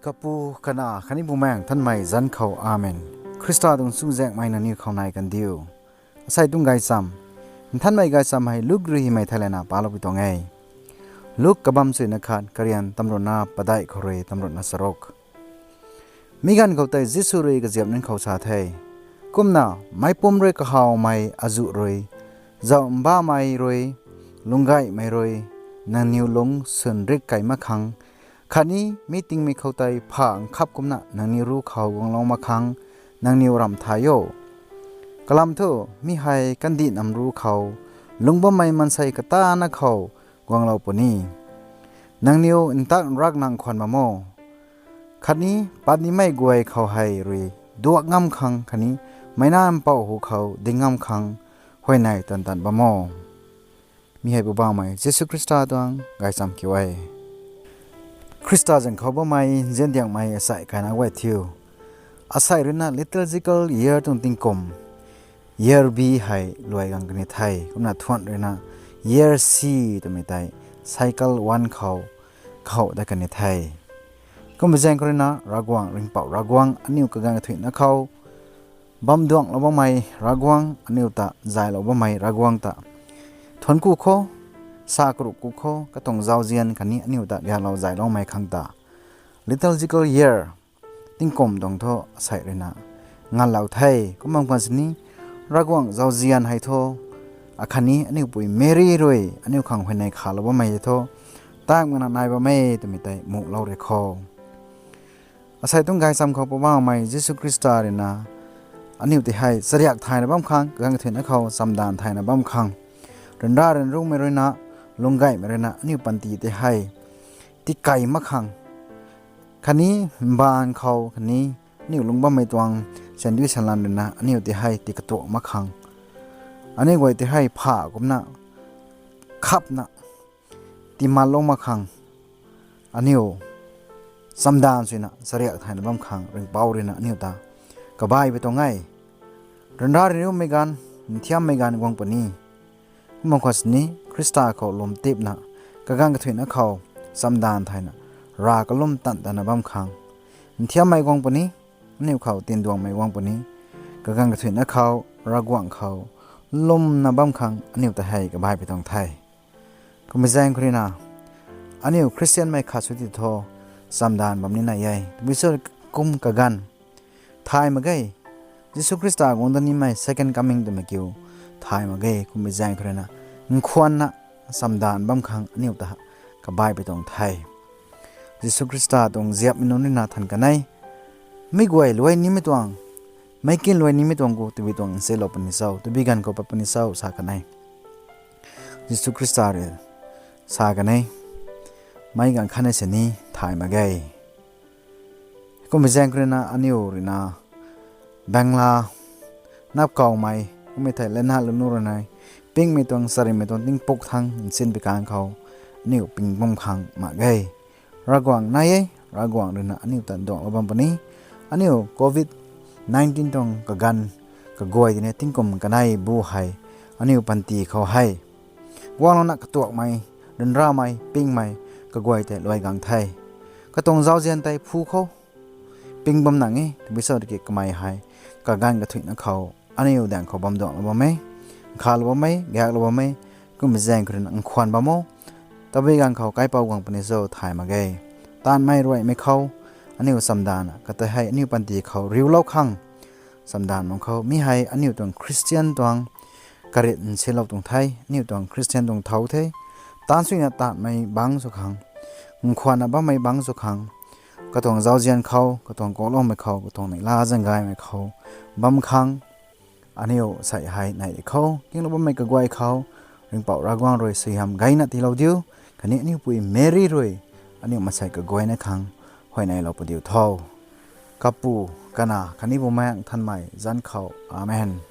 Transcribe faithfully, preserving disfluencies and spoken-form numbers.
Kapu, Kanac khatni Bumaengh Nthanmei zanc khou, Amen. Khrista tuang chuzaenghmei nangniw khou nai kandiu. Asei tuang gaychamv, Nthanmei Gaychamv hei Luk rui hymei thei lana paloupui tuang e. Luk kabamv chuina khat, karian tamruhna padeih khou rui tamruhna charuk. Mi ganv khou tei Jisu rui kaziap nunc khou sa the, Kumna, meicpumc rui kahawmei azuh rui, zauh mbamei rui, lungc gaymei rui, nangniw lungc swn rik key mak khang, khatni mi tingmik khou tei pha nkhap kumcna nangniw ruc khou guanglou mak khang, nangniw ramh thay o. Kalam thu, mi hei kandih nam ruc khou, lungc bammei maansei katana khou guanglou puni. Nangniw ntak nrak nang khwan bam o, khatni patnimei guay khou hei rui duak ngam khang khatni meic nac mpouh hu khou ding ngam khang huayney tan tan bam o. Mi hei Poubauhmei Jisu Khrista tuang gaychamv kiu e. Khrista zaeng khou bammei nziandiangmei asei kaina guay thiu, asei ruina liturgical year tuang tingkum, year B hei luai gang kani the. Kumna thuan ruina year C twmei tei cycle one khou kahow dat kani the. Kumbi zaeng khou ruina Ravguangc, Ringhpouc Ravguangc, aniu kaganv kathuicna khou bamduanglou bammei Ravguangc, aniu ta zaylou bammei Ravguangc ta thuanc ku khou, sa karuh ku khou, katuang zauzian khatni aniu ta gaeklou zayloumei khang ta liturgical year tingkum tuang thu asei ruina nganlou the. Kum bam khwan sini, Ravguangc zauzian hei thu, akhatni aniu pui Meri rui aniu khang huayney khalou bammei thu, tangmana nai bam e twmei tei muhlou rui khou, asei tuang gaychamv khou Poubauhmei Jisu Khrista ruina aniu tei hei chariak thayna bam khang, kaganv kathuicna khou chamdanv thayna bam khang, ryanra ryanrumei ruina, lungc gaymei ruina aniu panty tei hei tikey mak khang, khatni mbaanv khou khatni aniu lungc bammei tuang sandui sanlan ruina aniu tei hei tikatuak mak khang, aniu guay tei hei pha kumcna khapna timatlou mak khang, aniu chamdanv swna chariak thayna bam khang Ringhpouc ruina aniu ta kabaipui tuang e. Ryanra ryanrumei ganv, nthiammei ganv guang puni. Kum bam khwan sini, Khrista khou lwm tipna, kaganv kathuicna khou chamdanv thayna, rav kalum tan tana bam khang, nthiammei guang puni, aniu khou tinduangmei guang puni, kaganv kathuicna khou, Ravguangc khou lwmna bam khang aniu ta hei kabaipui tuang the. Kumbi zaeng khou ruina, aniu Khristianmei khat sw ti thu, chamdanv bam ni nai e. Tabui sw kum kaganv thay mak ge. Jisu Khrista guang dat nimei second coming twmei kiu thay mak ge. Kumbi zaeng khou ruina, nkhwanna chamdanv bam khang aniu ta kabaipui tuang the. Jisu Khrista tuang ziapmei nunc ruina than kan e, mi guay luai nimei tuang, meic kin luai nimei tuang khou tabui tuang nselou puni cho, tabui ganv khou pat puni cho sa kan e. Jisu Khrista rui sa kan e, meic ganv khatni sini thay mak ge. Kumbi zaeng khou ruina aniu ruina bangla, napkawmei, kummei thei lana lunu ruina, pingmei tuang, charynmei tuang tingpuk thang nsin pi kan khou, aniu ping bam khang mak ge. Ravguangc nai e, Ravguangc ruina aniu ta nduanglou bam puni. Aniu covid nineteen tuang kaganv kaguay tini tingkum kanei bu hei, aniu panty khou hei guanglouna katuakmei, ryanramei, pingmei kaguay tei luai gang the. Katuang zauzian tei phu khou ping bam nang e, tabui sw tiki kamei hei kaganv kathuicna khou aniu daeng khou bamduanglou bam e, nkhavlou bam e, gaeklou bam e. Kumbi zaeng khou ruina nkhwan bam o. Tabui ganv khou kaipouc guang puni cho thay mak ge. Taanvmei ruaimei khou, aniu chamdanvna katei hei aniu panty khou riulou khang chamdanv bam khou, mi hei aniu tuang Khristian tuang karit nsilou tuang the, aniu tuang Khristian tuang thau the. Taanv suina taanvmei bangc sw khang, nkhwanna bammei bangc sw khang, katuang zauzian khou, katuang kouloumei khou, katuang neihla zaeng gaymei khou bam khang, aniu sei hei neih di khou kinglou bammei kaguay khou, Ringhpouc Ravguangc rui suaihiam gayna tiilou diu, khatni aniu pui Meri rui aniu maansei kaguayna khang huayneylou pu diu tho. Kapu, Kanac khatni Bumaengh Nthanmei zanc khou. Amen.